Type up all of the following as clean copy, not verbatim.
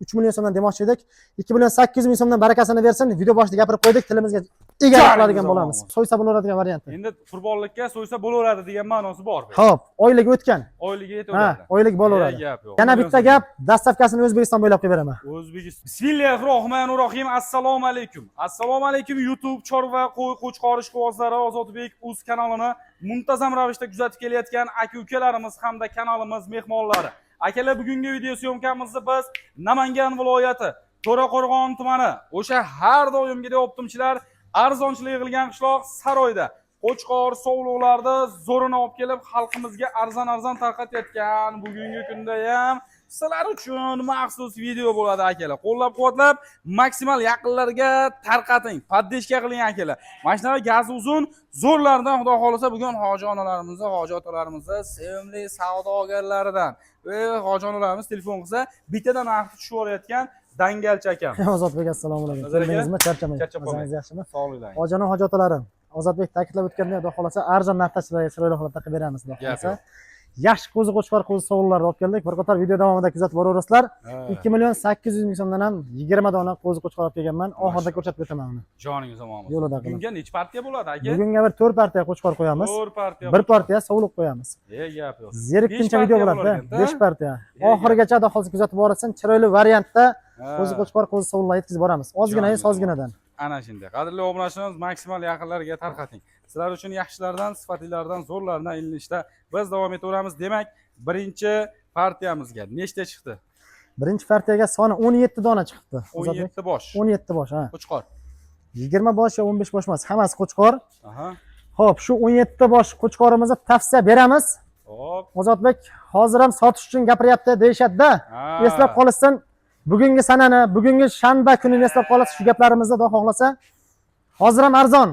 3 million so'mdan demoqchi edik. 2 million 800 ming so'mdan barakasini bersin. Video boshida gapirib qo'ydik, tilimizga egalik qiladigan bo'lamiz. So'ysa bo'laveradigan varianti. Endi qurbonlikka so'ysa bo'laveradi degan ma'nosi bor. Xo'p, oylik o'tgan. Oyligi Ha, yetaveradi. oylik bo'laveradi. Gap yo'q. Yana bitta gap, доставка sini O'zbekiston bo'ylab qilib beraman. O'zbekiston. Bismillahirrohmanirrohim. Assalomu alaykum. Assalomu alaykum YouTube chorva qo'y qo'chqor ishqibozlari, Ozodbek uz kanalini muntazam ravishda kuzatib kelayotgan aka ukalarimiz hamda kanalimiz mehmonlari. Akalar, bugungi video съёмка mizni biz Namangan viloyati To'raqo'rg'on tumani, o'sha har doimgidek оптом chilar arzonchilik qilgan qishloq Saroyda qo'chqor sovliqlarni zo'rini olib kelib, xalqimizga arzon arzon tarqatayotgan bugungi kunda ham sizlar uchun maxsus video bo'ladi, akalar. Qo'llab-quvvatlab, maksimal yaqinlarga tarqating, поддержка qiling, akalar. Mana shunaqa gazi uzun zo'rlardan, xudo xohlasa, bugun hoji onalarimizni, hoji otalarimizni sevimli savdogarlaridan va hoji onalarimiz telefon qilsa, bittadan narxi tushib yuborayotgan dangalchi akam. Ozodbek, assalomu alaykum. Nazar aka, Keldingizmi? Charchamang. Charchab qolmang. O'zingiz yaxshimi? Sog'liklar. Hojiona, hoji otalarim, Ozodbek ta'kidlab o'tgandek, xudo xohlasa arzon narxda sizlarga chiroyli holatda qilib beramiz, xudo Gap xohlasa. yo'q. Yaxshi qo'zi qo'chqor, qo'zi sovliqlarni olib keldik. Bir qator video davomida kuzatib boraverasizlar. 2 million 800 ming so'mdan ham 20 dona qo'zi qo'chqor olib kelganman. Oxirida ko'rsatib o'taman uni. Joningiz omon bo'lsin. Yo'lida qilib. Bugunga necha partiya bo'ladi, aka? Bugunga bir 4 partiya qo'chqor qo'yamiz. 4 partiya. Bir partiya sovliq qo'yamiz. E, gap yo'q. Zerikkuncha Besh video partiya bo'ladi. bo'lar ekanda? 5 partiya. E, Oxirigacha xudo xohlasa kuzatib borasin. Chiroyli variantda Ha. qo'zi qo'chqor, qo'zi sovliqlar yetkazib boramiz. Ozgina, Joningiz ozginadan. Ana shunday. Qadrli obunachilarimiz, maksimal yaqinlarga tarqating. Sizlar uchun yaxshilardan, sifatlilardan, zo'rlaridan ilinishda biz davom etaveramiz. Demak, birinchi partiyamizga nechta chiqdi? Birinchi partiyaga soni 17 dona chiqibdi. Ozodbek. 17 bosh. 17 bosh, ha. Qo'chqor. 20 bosh yo 15 bosh emas, hammasi qo'chqor. Xo'p, shu 17 bosh qo'chqorimizni tavsiya beramiz. Ozodbek hozir ham sotish uchun gapiryapti deyishadi-da. Eslab qolishsin. Bugungi sanani, bugungi shanba kunini eslab qolasiz shu gaplarimizni, xudo xohlasa. Hozir ham arzon.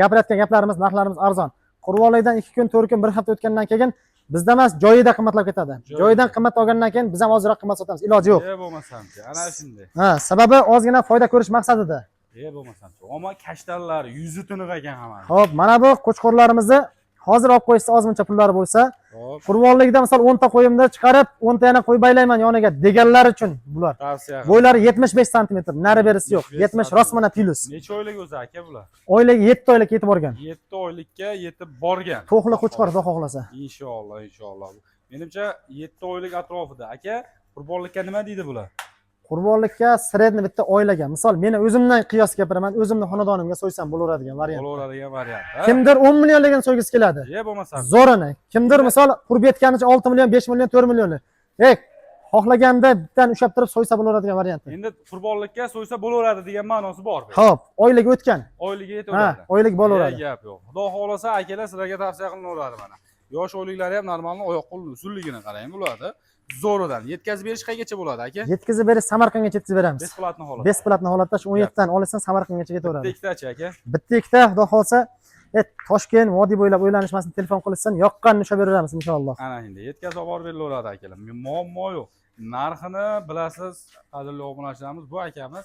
Gapirayotgan gaplarimiz, narxlarimiz arzon. Qurbonlikdan 2 kun, 4 kun, 1 hafta o'tgandan keyin bizda emas, joyida qimmatlab ketadi. Joyida. Joyidan qimmat olgandan keyin biz ham ozroq qimmat sotamiz. Iloji yo'q. E, bo'lmasamchi. Ana shunday. Ha, sababi ozgina foyda ko'rish maqsadida. E, bo'lmasamchi. Ammo kashtanlar yuzi tiniq ekan hammasi. Xo'p, mana bu qo'chqorlarimizni hozir olib qo'yishsa, ozmuncha pullari bo'lsa, qurbonlikda misol 10 ta qo'yimni chiqarib, 10 ta yana qo'y baylayman yoniga deganlar uchun bular. Tavsiya. Bo'ylari 75 santimetr, nari berisi yo'q. 75 70 rostmana плюс. Necha oylik o'zi, aka, bular? Oyligi 7 oylik yetib borgan. 7 oylikka yetib borgan. To'qli qo'chqor, xudo xohlasa. Inshaalloh, inshaalloh. Menimcha 7 oylik atrofida. Aka, qurbonlikka nima deydi bular? Qurbonlikka средний bitta oilaga. Misol meni o'zimdan qiyos gapiraman, o'zimni xonadonimga so'ysam bo'laveradigan variant. Bo'laveradigan variant. Ha? Kimdir 10 millionligini so'ygisi keladi. E, bo'lmasa. Zo'rini. Kimdir misol qurbi yetganicha 6 million, 5 million, 4 millionni. Xohlaganda bittani ushlab turib so'ysa bo'laveradigan variant. Endi qurbonlikka so'ysa bo'laveradi degan ma'nosi bor. Xo'p, oylik o'tgan. Oyligi Ha, yetaveradi. oylik bo'laveradi. E, gap yo'q. Xudo xohlasa, akalar, sizlarga tavsiya qilinaveradi mana. Yosh oyliklari ham нормальный, oyoq qo'l uzunligini qarang bo'ladi. Zo'ridan. Yetkazib berish qaygacha bo'ladi, aka? Yetkazib berish Samarqandgacha yetkazib beramiz. Бесплатный holat. Бесплатный holatda shu 17 dan olsan Samarqandgacha ketaveradi. Bitta ikkitachi, aka? Bitta ikkita, xudo xohlasa, Toshkent vodiy bo'ylab o'ylanishmasin, telefon qilishsin, yoqqanini ushlab beraveramiz inshaalloh. Ana endi yetkazib olib borib berilaveradi, akalar. Muammo yo'q. Narxini bilasiz, qadrli obunachilarimiz, bu akamiz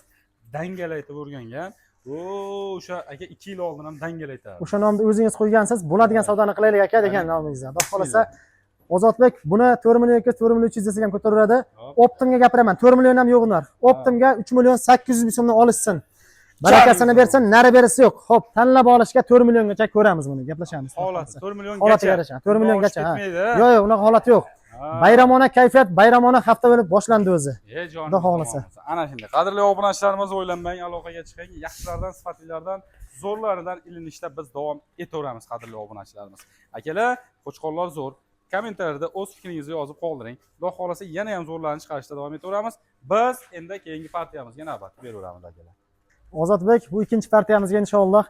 dangal aytib o'rgangan. O, o'sha aka 2 yil oldin ham dangal aytardi. O'sha nomni o'zingiz qo'ygansiz, bo'ladigan savdoni qilaylik aka degan nomingizda. Xudo xohlasa, Ozodbek buni 4 million 200, 4 million 300 desak ham ko'taraveradi. Hop. Оптом ga gapiraman, 4 million ham yo'q narx. Оптом ga 3 million 800 ming so'mdan olishsin. Barakasini bersin, nari berisi yo'q. Xo'p, tanlab olishga 4 milliongacha ko'ramiz buni, gaplashamiz. Holati 4 milliongacha. Holatiga yarasha, 4 milliongacha, ha. Ketmaydi. Yo'q, yo'q, unaqa holat yo'q. Ha. Bayramona kayfiyat, bayramona hafta bo'lib boshlandi o'zi. E, jonim. Xudo xohlasa. Ana shunday. Qadrli obunachilarimiz, o'ylanmang, aloqaga chiqing. Yaxshilardan, sifatlilardan, zo'rlaridan ilinishda biz davom etaveramiz, qadrli obunachilarimiz. Akalar, qo'chqorlar zo'r. Kommentariyada o'z fikringizni yozib qoldiring. Xudo xohlasa, yana ham zo'rlarni chiqarishda davom etaveramiz. Biz endi keyingi partiyamizga navbat beraveramiz, akalar. Ozodbek, bu ikkinchi partiyamizga inshaalloh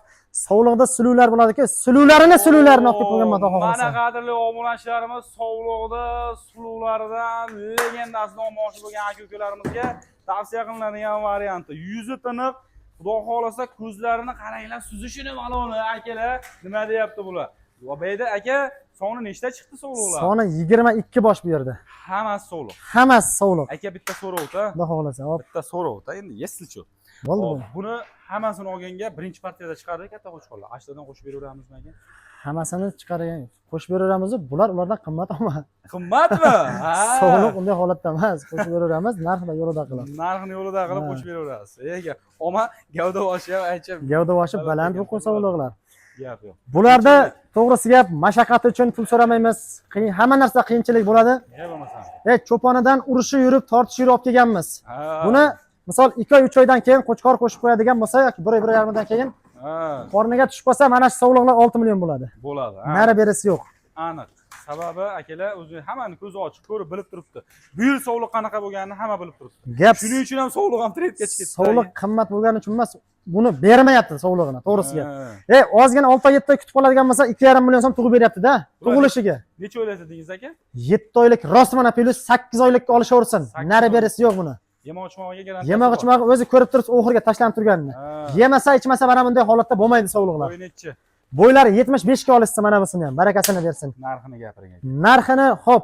sovliqda suluvlar bo'ladiki, suluvlarini suluvlarini olib kelib qo'yganman, xudo Mana, xohlasa. qadrli obunachilarimiz, sovliqda suluvlaridan legendasini olmoqchi bo'lgan aka ukalarimizga tavsiya qilinadigan varianti. Yuzi tiniq, xudo xohlasa, ko'zlarini qaranglar, suzishini maloni, akalar, nima deyapti bular? Va bu yerda, aka, soni nechta chiqdi sovliqlar? Soni 22 bosh bu yerda. Hammasi sovliq. Hammasi sovliq. Aka, bitta so'rovda. Xudo xohlasa. Hop, Bitta so'rovda, endi если. Bo'ldi bu. Hop, buni hammasini olganga birinchi partiyada chiqardik katta qo'chqorlar. Ashtadan qo'shib beraveramizmi, aka? Hammasini chiqargan qo'shib beraveramiz, bular ulardan qimmat olma. Qimmatmi? Ha. Sovliq unday holatda emas, qo'shib beraveramiz, narxida yo'lida qilib. Narxini yo'lida qilib Ha. qo'shib beraverasiz. Ega, olma gavda boshi ham ancha Gavda boshi baland bu qo'y sovliqlar. Gap yo'q. Bularda to'g'risi gap, mashaqqati uchun pul so'ramaymiz. Qiyin, hamma narsa qiyinchilik bo'ladi. Ne bo'lmasa. Cho'ponidan urushi yurib, tortishib yurib olib kelganmiz. Ha. Buni misol 2 oy, 3 oydan keyin qo'chqor qo'shib qo'yadigan bo'lsa yoki 1 oy, 1,5 dan keyin Ha, qorniga tushib qolsa, mana shu sovliqlar 6 million bo'ladi. Bo'ladi. Ha. Nari berisi yo'q. Aniq. Sababi akalar o'zi hammani ko'zi ochiq ko'rib bilib turibdi. Bu yil sovliq qanaqa bo'lganini hamma bilib turibdi. Gap Shuning uchun ham sovliq ham trendga chiqib ketdi. Sovliq qimmat bo'lgani uchun emas, buni bermayapti sovlig'ini, to'g'risi gap. Ha. Ozgina 6 oy, 7 oy kutib qoladigan bo'lsa, 2,5 million so'm tug'ib beryapti-da, tug'ilishiga. Necha oylik dedingiz aka? 7 oylik rost mana plyus 8 oylikka olishaversin. 8 Nari oylik. berisi yo'q buni. Yemoq ichmog'iga garantiyasi Yemoq bor. ichmog'i o'zi ko'rib turibsiz, oxiriga tashlanib turganini. Ha. Yemasa, ichmasa mana bunday holatda bo'lmaydi sovliqlar. Bo'yi nechi? Bo'ylari 75 ga olishsa mana busini ham barakasini bersin. Narxini gapiring aka. Narxini hop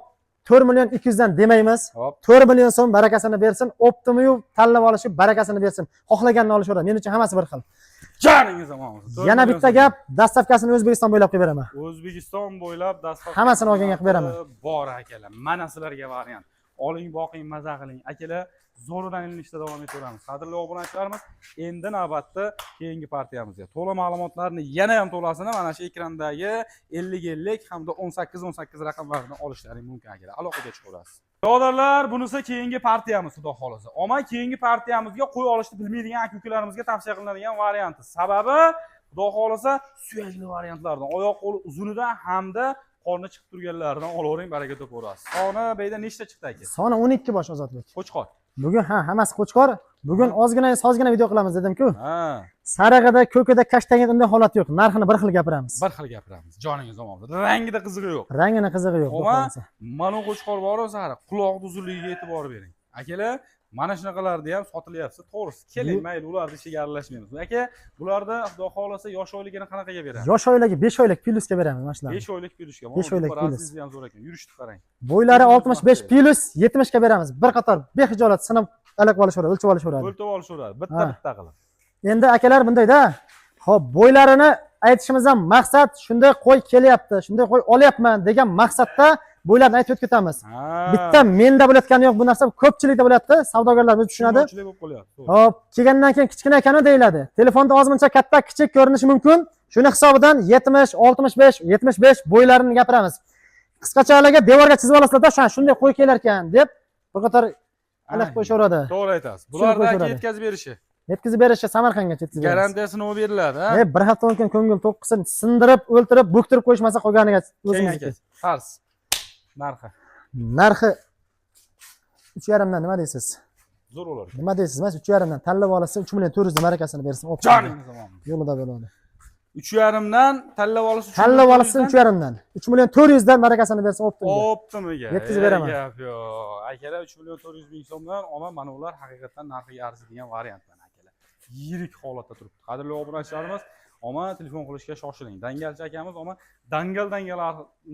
4 million 200 dan demaymiz. Hop. 4 million so'm barakasini bersin. Optimiyu tanlab olishi barakasini bersin. Xohlaganini olishaveradi. Men uchun hammasi bir xil. Joningiz omon bo'lsin. 4 Yana million bitta so'm. gap, dastavkasini O'zbekiston bo'ylab qilib beraman. O'zbekiston bo'ylab dastlabki Hammasini olganga qilib beraman. Bor akalar. Mana sizlarga variant. Oling, boqing, maza qiling. Akalar, zo'ridan ilinishda davom etaveramiz. Qadrli obunachilarimiz, endi navbatda keyingi partiyamizga. To'la ma'lumotlarni yana ham to'lasini mana shu ekrandagi 50 50 hamda 18 18 raqamlarini olishlaring mumkin akalar. Aloqaga chiqaverasiz. Birodarlar, bunisi keyingi partiyamiz xudo xolasa. Omma keyingi partiyamizga qo'y olishni bilmaydigan aka-ukalarimizga tavsiya qilinadigan varianti. Sababi xudo xolasa suyakli variantlardan, oyoq qo'li uzunidan hamda qorni chiqib turganlaridan olavering, baraka topaverasiz. Soni bu yerda nechta chiqdi aka? Soni 12 bosh Ozodbek. Qo'chqor. Bugun ha, hammasi qo'chqor. Bugun ozgina sozgina video qilamiz dedim-ku. Ha, Sarig'ida, ko'kida, kashtangida unday holat yo'q. Narxini bir xil gapiramiz. Bir xil gapiramiz. Joningiz omon bo'lsin. Rangida qizig'i yo'q. Rangini qizig'i yo'q. Omma, xudo xohlasa. Mana qo'chqor bor sariq, quloq uzunligiga e'tibor bering. Akalar, mana shunaqalarni ham sotilyapti. To'g'risi, keling, mayli, ularni ishiga aralashmaymiz. Aka, bularda xudo xolasa yosh oyligini qanaqaga beradi? Yosh oyligi 5 oylik plyusga beramiz mana shularni. 5 oylik plyusga. 5 oylik plyus. Sizni ham zo'r ekan. Yurishni qarang. Bo'ylari 65 plyus 70 ga beramiz. Bir qator behijolat sinib iliq olishaveradi, o'lchab olishaveradi. O'lchab olishaveradi. Bitta Ha. bitta qilib. Endi akalar bundayda. Xo'p, bo'ylarini aytishimizdan maqsad shunday qo'y kelyapti, shunday qo'y olyapman degan maqsadda bo'ylarni aytib o'tib ketamiz. Ha. Bitta menda bo'layotgani yo'q bu narsa, ko'pchilikda bo'lyapti. Savdogarlar o'zi tushunadi. Tushunmovchilik bo'lib qolyapti. To'g'ri. Hop, kelgandan keyin kichkina ekanu deyiladi. Telefonda ozmuncha katta, kichik ko'rinishi mumkin. Shuni hisobidan 70, 65, 75 bo'ylarini gapiramiz. Qisqacha devorga chizib olasizlar-da, shunday qo'y kelar ekan deb bir qator aniq qo'yishaveradi. To'g'ri aytasiz. Tushunib Bularda aka qo'yishaveradi. yetkazib berishi. Yetkazib berishi Samarqandgacha yetkazib beramiz. Garantiyasini u beriladi, ha? Bir hafta 10 kun ko'ngil to'q qilsin, sindirib, o'ltirib, bo'ktirib qo'yishmasa qolganiga Keyin o'zimizniki. aka, farz. Narxi. Narxi 3,5 dan nima deysiz? Zo'r bo'lar. Nima deysiz? Mas 3,5 dan tanlab olsa 3 million 400 dan barakasini bersin. Joningiz omon. Yo'lida bo'ladi. 3,5 dan tanlab olish uchun. Tanlab olsa 3,5 dan. 3 million 400 dan barakasini bersin optimga. Optimiga. Yetkazib beraman. Gap yo'q. Akalar 3 million 400 ming so'mdan olma, mana ular haqiqatdan narxiga arziydigan variantlar akalar. Yirik holatda turibdi. Qadrli obunachilarimiz, omma telefon qilishga shoshiling. Dangalchi akamiz omma dangal-dangal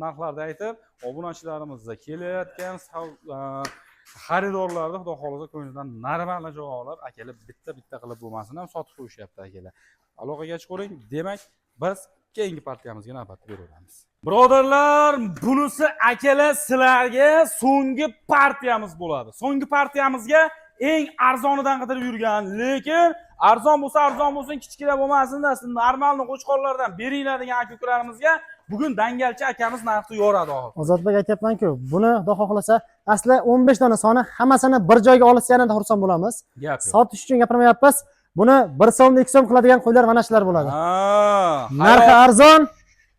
narxlarda aytib, obunachilarimizga kelayotgan xaridorlarni xudo xohlasa ko'nglidan normal javob olib, akalar bitta-bitta qilib bo'lmasin ham sotib qo'yishyapti akalar. Aloqaga chiqavering. Demak, biz keyingi partiyamizga navbatni beraveramiz. Birodarlar, bunisi akalar sizlarga so'nggi partiyamiz bo'ladi. So'nggi partiyamizga eng arzonidan qidirib yurgan, lekin arzon bo'lsa arzon bo'lsin, kichkina bo'lmasin-da, siz normalni qo'chqorlardan beringlar degan aka-ukalarimizga bugun dangalchi akamiz narxni yoradi oxir. Ozodbek aytyapman-ku, buni xudo xohlasa asli 15 dona soni hammasini bir joyga olsa yanada xursand bo'lamiz. Gap yo'q. Sotish uchun gapirmayapmiz. Buni 1 so'mni 2 so'm qiladigan qo'ylar mana shular bo'ladi. Ha, Narxi arzon,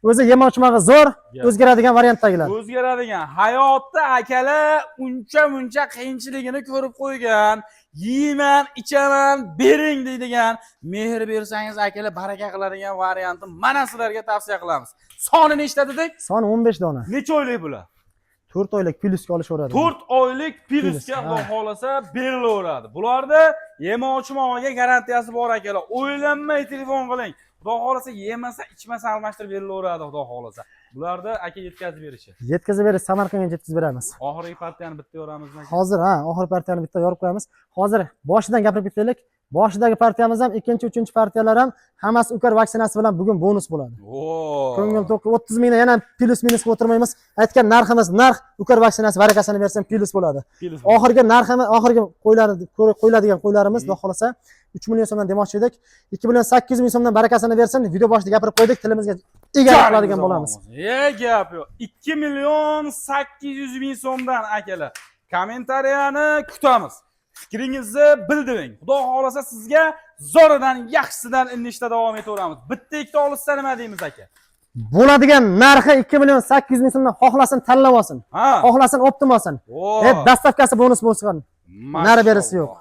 o'zi yemoq-ichmog'i zo'r, Gap. o'zgaradigan variantdagilar. O'zgaradigan hayotda akalar uncha muncha qiyinchiligini ko'rib qo'ygan, yeyman, ichaman, bering deydigan, mehr bersangiz akalar baraka qiladigan variantni mana sizlarga tavsiya qilamiz. Soni nechta dedik? Soni 15 dona. Necha oylik bular? 4 oylik plyusga olishaveradi. 4 oylik plyusga Plyus, xudo ha. xohlasa berilaveradi. Bularda yemoq-ichmog'iga garantiyasi bor akalar. O'ylanmay telefon qiling. Xudo xohlasa yemasa, ichmasa almashtirib berilaveradi xudo xohlasa. Bularda aka yetkazib berishi. Yetkazib berish Samarqandga yetkazib beramiz. Oxirgi partiyani bitta yoramizmi? Hozir ha, oxirgi partiyani bitta yorib qo'yamiz. Hozir boshidan gapirib ketaylik. Boshidagi partiyamiz ham, ikkinchi, uchinchi partiyalar ham hammasi ukar vaksinasi bilan bugun bonus bo'ladi. Oo. Ko'ngil to'q, 30 mingdan yana плюс минус qilib o'tirmaymiz. Aytgan narximiz narx, ukar vaksinasi barakasini bersin, плюс bo'ladi. Плюс. Oxirgi narximiz, oxirgi qo'ylar, qo'yiladigan qo'ylarimiz, xudo xohlasa, 3 million so'mdan demoqchi edik. 2 million 800 ming so'mdan barakasini bersin. Video boshida gapirib qo'ydik, tilimizga egalik qiladigan bo'lamiz. E, gap yo'q. 2 million 800 ming so'mdan, akalar. Комментария ni kutamiz. Fikringizni bildiring. Xudo xohlasa, sizga zo'ridan, yaxshisidan inishda davom etaveramiz. Bitta ikkita olishsa nima deymiz, aka? Bo'ladigan narxi 2 million 800 ming so'mdan, xohlasin tanlab olsin. Xohlasin оптом olsin. Oo. E, доставка si bonus bo'lsin. Nari berisi yo'q.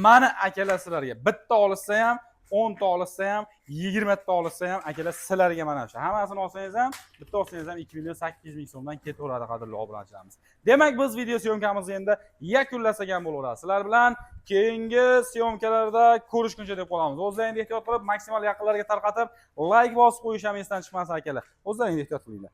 Mana, akalar, sizlarga bitta olishsa ham, 10 ta olishsa ham, 20 ta olishsa ham, akalar, sizlarga mana shu. Hammasini olsangiz ham, bitta olsangiz ham 2 million 800 ming so'mdan ketaveradi, qadrli obunachilarimiz. Demak, biz video съёмка mizni endi yakunlasak ham bo'laveradi. Sizlar bilan keyingi съёмка larda ko'rishguncha deb qolamiz. O'zlaringiz ehtiyot qilib, maksimal yaqinlarga tarqatib, layk bosib qo'yish ham esdan chiqmasin, akalar. O'zlaringiz ehtiyot qilinglar.